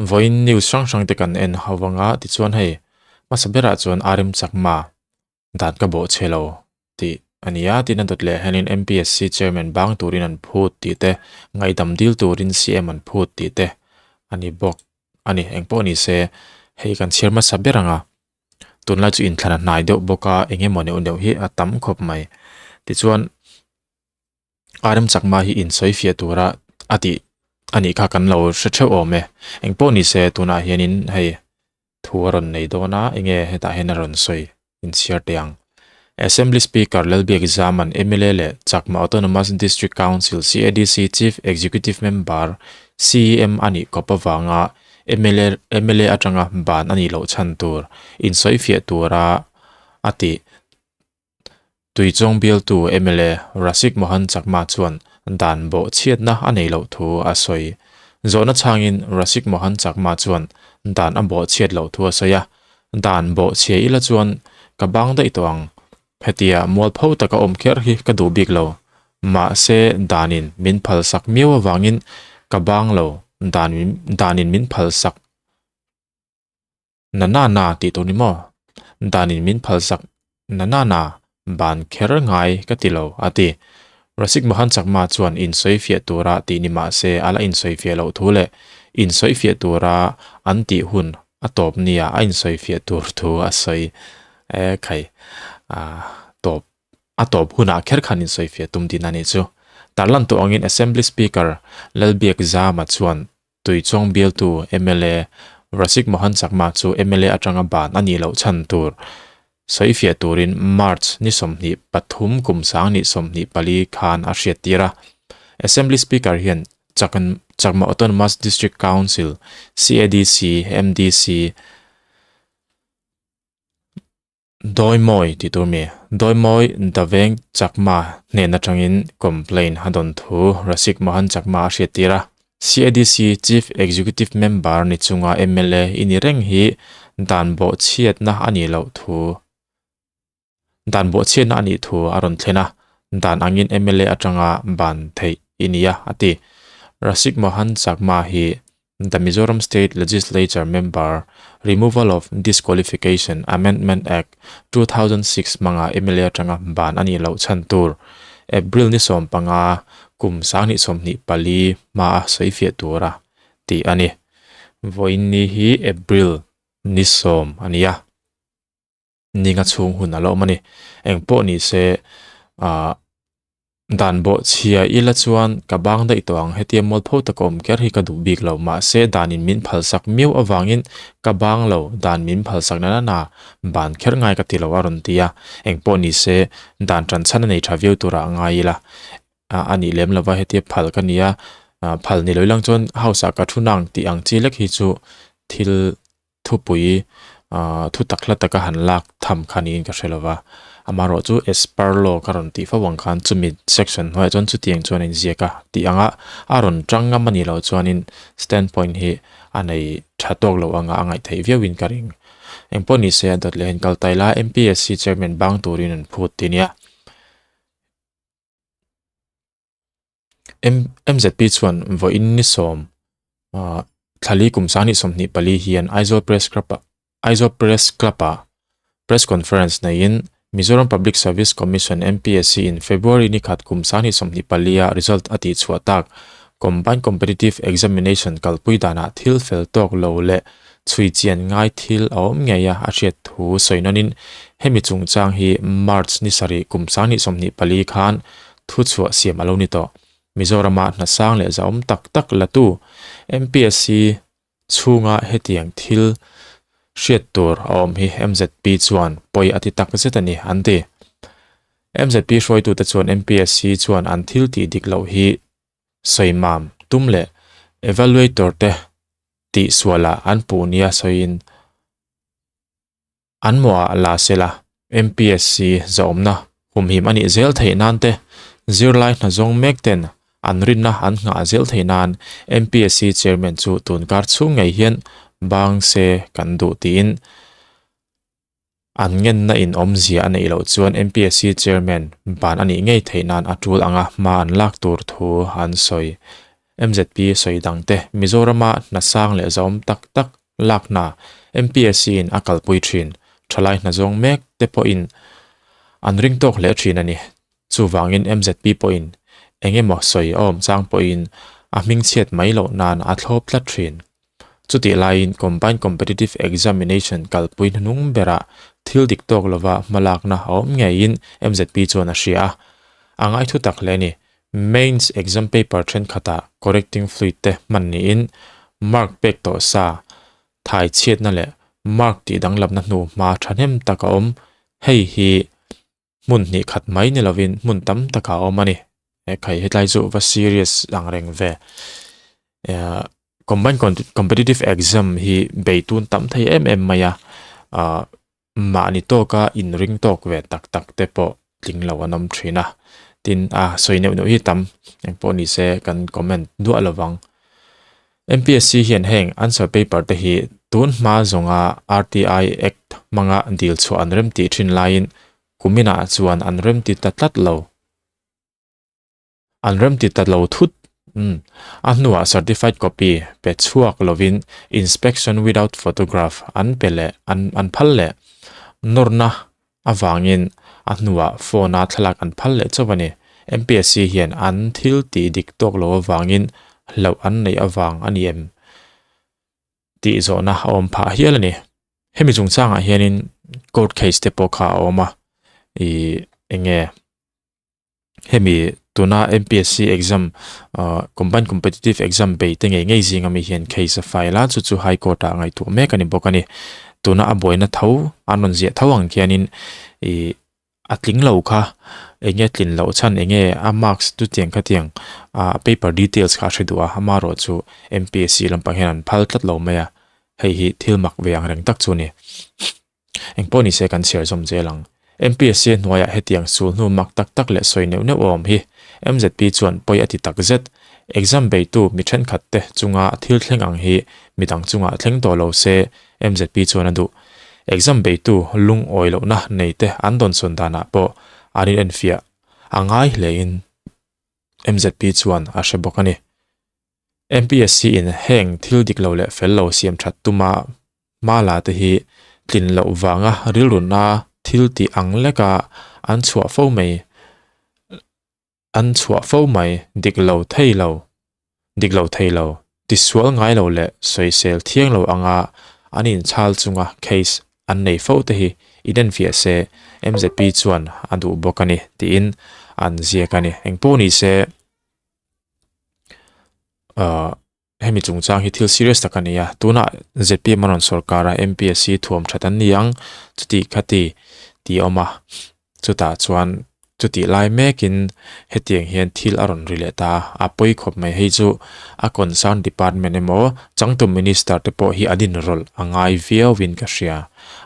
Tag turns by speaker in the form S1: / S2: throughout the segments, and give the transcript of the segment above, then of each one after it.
S1: Vawiin news hrang hrang te kan en ho vang a, tichuan hei hmasa berah chuan RM Chakma dan ka bawh chhe lo tih a ni a, tin a dawt leh hianin MPSC chairman bang turin an phut tih te, ngaihdam dil turin CM an phut tih te a ni bawk a ni. Engpawh ni se hei kan chhiar hmasa ber ang a, tunlai chu inthlan a hnai deuh bawk a, eng emaw neuh neuh hi a tam khawp mai. Tichuan. RM Chakma hi insawi fiah tura a tih a nih kha kan lo hre theuh awm e. Engpawh ni se tunah hianin hei thu a rawn nei dawn a, enge hetah hian a rawn sawi inchhiar teh ang. Assembly Speaker Lalbiak Zaman mla leh Chakma Autonomous District Council, CADC, Chief Executive Member, CEM, a nih kawp avanga mla mla atanga ban a nih loh chhan tur insawi fiah tura a tih Tuichawng bialtu mla Rasik Mohan Chakma chuan dan bawh chhiatna a nei loh thu a sawi. Zawhna chhangin Rasik Mohan Chakma chuan dan a bawh chhiat loh thu a sawi a, Dan bawh chhia ila chuan ka bang daih tawh ang. Hetia mualpho taka awm kher hi ka duh bik lo. Mahse danin min phalsak miau avangin ka bang lo, danin min phalsak. Na na na tih tur ni maw? Danin min phalsak na na na ban kher ngai ka ti lo, a ti. Rasik Mohan Chakma chuan insawi fiah tura tih ni mah se a la insawi fiah loh thu leh insawi fiah tura an tih hun a tawp nia a insawi fiah tur thu a sawi. E khai, a tawp a tawp hunah kher khan insawi fiah tum tihna a nih chu. Tarlan tawh angin Assembly Speaker Lalbiak Zama chuan Tuichawng bialtu mla Rasik Mohan Chakma chu mla atanga ban a nih loh chhan tur sawi fiah turin March ni 23 kum 2024 khan a hriattir a. Assembly Speaker hian Chakma Autonomous District Council, CADC, MDC, Dawimawi tih tur mi? Dawimawi Daveng Chakma hnen atangin complaint a dawn thu Rasik Mohan Chakma a hriattir a. CADC Chief Executive Member ni chunga mla i ni reng hi dan bawhchhiatna a nih loh thu dan bawhchhiatna a nih thu a rawn thlen a, dan angin mla atanga ban theih i ni a, a ti. Rasik Mohan Chakma hi The Mizoram State Legislature Member, Removal of Disqualification, Amendment Act, 2006 hmanga mla atanga ban a nih loh chhan tur April ni 15 kum 2024 hmaa sawi fiah tura tih a ni. Vawiin ni hi April ni 10 a ni a, ninga chhung hun a la awm a ni. Engpawh ni se ah Dan bawh chhia ila chuan ka bang daih tawh ang, hetia mualpho taka awm kher hi ka duh bik lo, mahse danin min phalsak miau avangin ka bang lo, dan min phalsak nana na ban kher ngai ka ti lo a rawn ti a, engpawh ni se dan tan chhan a nei tha viau turah a ngai ila a nih lem lova hetia phal ka nia, phal ni lo ilang chuan house ah ka thu nang tih ang chi lek hi chu thil thupui thu tak hla taka han lak tham kha niin ka hre lo va, amaherawh chu as per law ka rawn tih fo ang khan chumi section hnuaiah chuan chutiang chuan a inziak a tih anga a rawn tang ngam a nih loh chuanin stand point hi a nei tha tawk loh anga a ngaih theih viauin ka ring. Engpawh ni se a dawt leh hian kal ta ila MPSC chairman bang turin an phut ti nia. MZP chuan vawiin ni sawm ah thlali kum 2024 hian Aizawl Press Club ah Aizawl Press Club ah Press Conference neiin Mizoram Public Service Commission, MPSC, in February ni khat kum 2024 ah result a tihchhuah tak Combined Competitive Examination kalpui danah thil fel tawk lo leh chhui chian ngai thil a awm ngei a a hriat thu sawi nawnin hemi chungchang hi March ni sarih kum 2024 khan Thuchhuah siam a lo ni tawh. Mizorama hna sang leh zahawm tak tak latu MPSC chhunga hetiang thil hriat tur a awm hi MZP chuan pawi a ti tak zet a ni, an ti. MZP hruaitute chuan MPSC chuan an thil tih dik loh hi sawimam tum leh evaluator te tihsualah an puh nia sawiin An mawhah la sela, MPSC zahawmna humhim a nih zel theih nan te, zirlai hna zawng mek ten an rinna an nghah zel theih nan MPSC Chairman chu tunkar chhung ngei hian bang se kan duh tiin an ngenna in awmzia a neih loh chuan MPSC Chairman ban a nih ngei theih nan a tul anga hma an lak tur thu an sawi. MZP sawi dangte Mizorama hna sang leh zahawm tak tak lak hna MPSC in a kalpui thin. Thalai hna zawng mek te pawhin an ring tawk hle thin a ni. Chuvangin MZP pawhin eng emaw sawi a awm chang pawhin a hmingchhiat mai loh nan a thlawp tlat thin. Chutih laiin Combined Competitive Examination kalpui hnuhnung berah thil dik tawk lova hmalakna a awm ngeiin MZP chuan a hria a. A ngaithu tak hle a ni. Mains exam paper thenkhatah correcting fluid te hman niin mark pek tawh sa thai chhiatna leh mark tih danglamna hnu hma thahnem tak a awm. Hei hi Hmun hnih khat mai ni lovin hmun tam takah a awm a ni. He khai hetlai chu va serious ang reng ve. Eh combined competitive exam hi bei tun tam thei em em mai a. Ah mahni tawka inring tawk ve tak tak te pawh tling lo an awm thin a. Tin a sawi neuh neuh hi tam engpawh ni se kan comment duah lovang. MPSC hian heng answer paper te hi tun hma zawnga RTI Act hmanga dil chhuah an remtih thin laiin kuminah chuan an remti ta tlat lo. An remti ta lo thut. Umm. A hnuah certified copy pe chhuak lovin inspection without photograph an pe leh an an phal leh. Nawrna avangin a hnuah phone-a thlalak an phal leh chauh a ni. MPSC hian an thil tih dik tawk lo avangin hlauh an neih avang a ni em tih zawhna a awm phah hial a ni. Hemi chungchangah hianin court case te pawh kha a awm a, ih eng nge Hemi tuna MPSC exam combined competitive exam bei te ngei ngei zinga mi hian case a file a, chu chu High Court ah ngaihtuah mek a ni bawk a ni. Tuna a buaina tho an rawn ziah tho ang khianin ih a tling lo kha eng nge tlin loh chhan eng nge a marks chu tiang khatiang ah paper details kha a hre duh a, amaherawh chu MPSC lampang hian an phal tlat lo mai a, hei hi thil mak ve ang reng tak chu a ni. Engpawh ni se kan chhiar zawm zel ang. MPSC hnuaiah hetiang sul hnu mak tak tak leh sawi neuh neuh a awm hi. MZP chuan pawi a ti tak zet. Exam beitu mi thenkhat te chunga thil thleng ang hi midang chungah thleng tawh lo se MZP chuan a duh. Exam beitu lungawi lohna nei te an dawnsawn danah pawh an inenfiah a ngai hlein MZP chuan a hre bawk a ni. MPSC in heng thil dik lo leh fel lo siam that tuma hma la te hi tlin loh vanga rilruna thil tih ang leka an chhuah fo mai an chhuah fo mai dik lo thei lo dik lo thei lo tisual ngai lo leh sawisel thiang lo anga an inchhal chunga case an nei fo te hi inenfiah se MZP chuan a duh bawk a ni tiin an ziak a ni. Engpawh ni se. Ahh hemi chungchang hi thil serious tak a ni a, tunah zpm a rawn sawrkar a MPSC thuam that an ni ang chuti khati tih a awm a, chutah chuan chutih lai mekin hetiang hian thil a rawn ri leh ta a, a pawi khawp mai hei chu a concern department emaw changtu minister te pawh hi an inrawlh a ngai viauin ka hria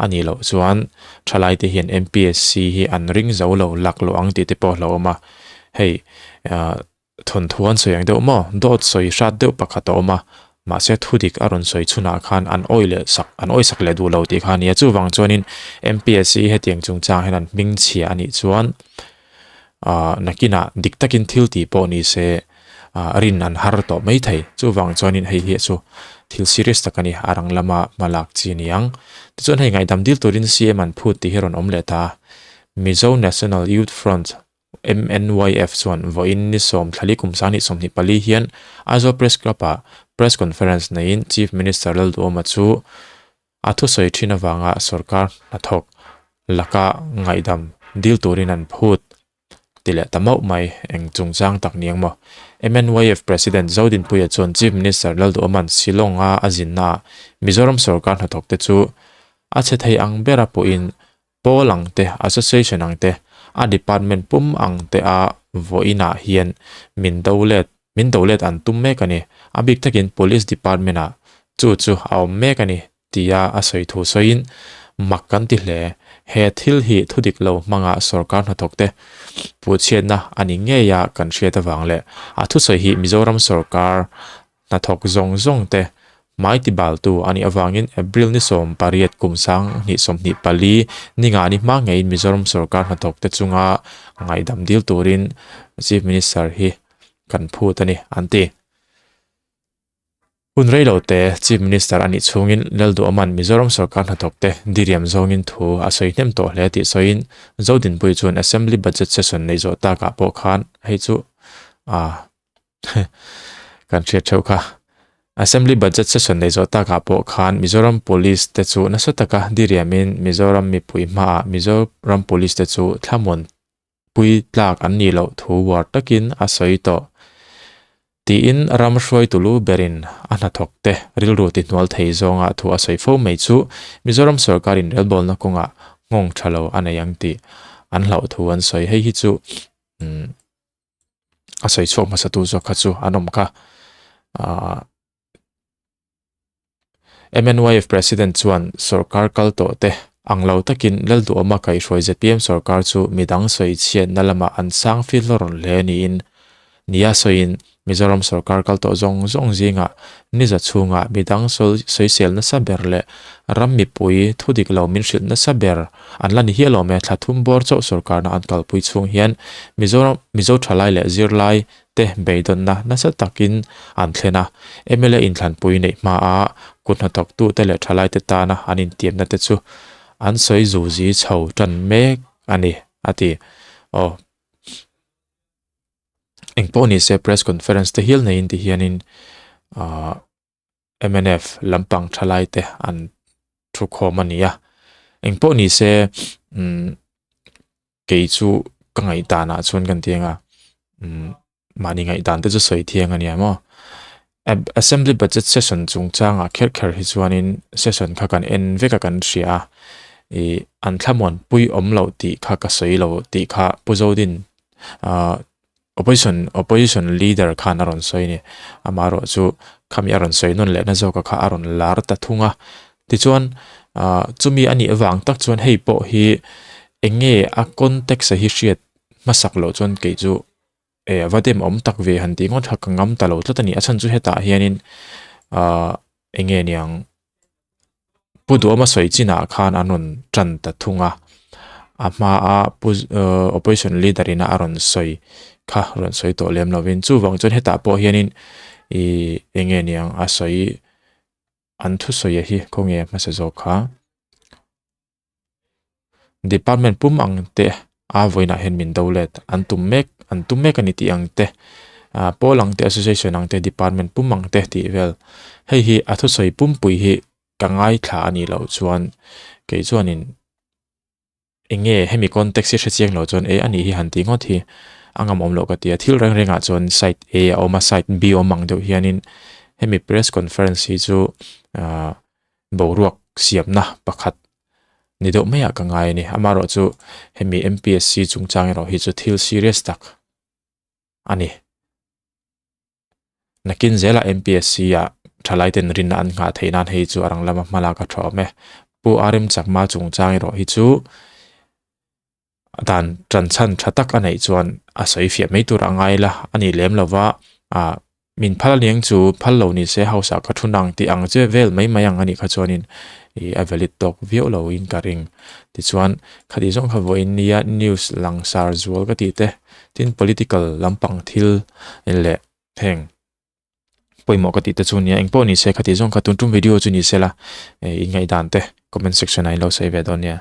S1: a nih loh chuan thalai te hian MPSC hi an ring zo lo laklawh ang tih te pawh a hlauhawm a. Hei thawnthu an sawi ang deuh maw? Dawt sawi hrat deuh pakhat a awm a, mahse thudik a rawn sawi chhunah khan an awi leh sak, an awi sak leh duh lo tih kha a ni a. Chuvang chuanin MPSC hetiang chungchang hian an hming chhia a nih chuan ah nakinah dik takin thil tih pawh ni se ah rin an har tawh mai thei. Chuvang chuanin hei hi chu thil serious tak a ni, a rang lama hma lak chi a ni ang. Tichuan hei ngaihdam dil turin CM an phut tih hi a rawn awm leh ta a, Mizo National Youth Front MNYF chuan vawiin ni sawm thlali kum 20 24 hian Aizawl Press Club-ah Press Conference neiin Chief Minister Lalduhoma chu a thusawi thin avanga sorkar hnathawk laka ngaihdam dil turin an phut ti leh ta mauh mai. Eng chungchang tak ni ang maw? MNYF President Zodinpuia chuan Chief Minister Lalduhoma'n Shillong-a a zinnaah Mizoram sorkar hnathawkte chu a chhe thei ang bera pawhin Pawl ang te, association ang te, a department pum ang te a vawiinah hian min do let, min do let an tum mek a ni. A bik takin Police department ah chu chu a awm mek a ni tia a sawi thu sawiin mak kan ti hle. He thil hi thudik lo hmanga sorkar hnathawk te puhchhiatna a ni ngei a kan hriat avang leh a thusawi hi Mizoram sorkar Hnathawk zawng zawng te hmai tibaltu a nih avangin April ni 18 kum 2024 ni nga ni hma ngeiin Mizoram sorkar hnathawk te chunga ngaihdam dil turin Chief Minister hi kan phut a ni, an ti. Hun rei lo te Chief Minister a nih chhungin Lalduhawma'n Mizoram sorkar hnathawkte diriam zawngin thu a sawi hnem tawh hle tih sawiin Zodinpuii chuan Assembly Budget Session neih zawh takah pawh khan hei chu a kan hriat theuh kha. Assembly Budget Session neih zawh takah pawh khan Mizoram Police te chu nasa taka diriamin Mizoram mipui hmaah Mizoram Police te chu thlamuan pui tlak an nih loh thu uar takin a sawi tawh. Tiin ram hruaitu lu berin a hnathawk te rilru tihnual thei zawnga thu a sawi fo mai chu Mizoram sorkar inrelbawlna kawngah nghawng tha lo a nei ang tih an hlauh thu an sawi. Hei hi chu a sawi chhuak hmasatu zawk kha chu an awm kha. MNYF President chuan sorkar kal tawh te ang lo takin Lalduhawma kaihhruai zpm sorkar chu midang sawi chhiatna lamah an sang fil rawn hle niin nia sawiin Mizoram sorkar kal tawh zawng zawng zingah niza chhungah midang sawisel nasa ber leh ram mipui thu dik lo min hrilh nasa ber an la ni hial awm e. Thla thum bawr chauh sorkarna an kalpui chhung hian Mizoram Mizo thalai leh zirlai te beidawnna nasa takin an thlen a, mla inthlanpui neih hmaa kut hnathawktute leh thalaite tana an intiamna te chu an sawi zuzi chho tan mek a ni, a ti. Aw. Engpawh ni se press conference te hial neiin ti hianin ahh mnf lampang thalaite an thukhawm a ni a, engpawh ni se umm kei chu ka ngaihdan ah chuan kan ti ang a umm mahni ngaihdan te chu sawi thiang a nia maw assembly budget session chungchangah kher kher hi chuanin session kha kan en vek a kan hria a ih an thlamuan pui awm loh tih kha ka sawi lo tih kha Pu Zodin ah opposition opposition leader khan a rawn sawi a ni amaherawh chu khami a rawn sawi nawn lehna zawka kha a rawn lar ta thung a tichuan ah chumi a nih avang tak chuan hei pawh hi eng nge a context a hi hriat hmasak loh chuan kei chu eh va dem awm tak ve han tih ngawt kha ka ngam ta lo tlat a ni a chhan chu hetah hianin ah eng nge niang. Pu Duhawma sawi chinah khan an rawn tan ta thung a, a hmaa pu opposition leader ina a rawn sawi kha rawn sawi tawh lem lovin chuvang chuan hetah pawh hianin ih eng nge niang a sawi an thusawi hi khawnge hmasa zawk kha. Department pum ang te a vawiinah hian min do let an tum mek an tum mek a ni tih ang te ah pawl ang te association ang te department pum ang te tih vel hei hi a thusawi pumpui hi ka ngaithla a nih loh chuan kei chuanin eng nge hemi context hi hre chiang loh chuan e a nih hi han tih ngawt hi a ngam awm loh ka ti a thil reng rengah chuan side A a awm a side B awm ang deuh hianin hemi press conference hi chu ah boruak siamna pakhat ni deuh maiah ka ngai a ni. Amaherawh chu hemi MPSC chungchang erawh hi chu thil serious tak a ni. Nakin zelah MPSC ah thalaiten rinna an nghah theih nan hei chu a rang lama hmalak a tha awm e. Pu RM Chakma chungchang erawh hi chu dan tan chhan tha tak a neih chuan a sawi fiah mai tur a ngai la a nih lem lova ah min phal aniang chu phal lo ni se house ah ka thu nang tih ang che vel mai mai ang a nih kha chuanin ih a valid tawk viau lo in ka ring tichuan khati zawng kha vawiin nia news langsar zual ka tih te tin political lampang thil leh heng pawimawh ka tih te chu nia engpawh ni se khati zawng kha tun tum video chu ni se la ih in ngaihdan te comment section ah in lo sawi ve dawn nia.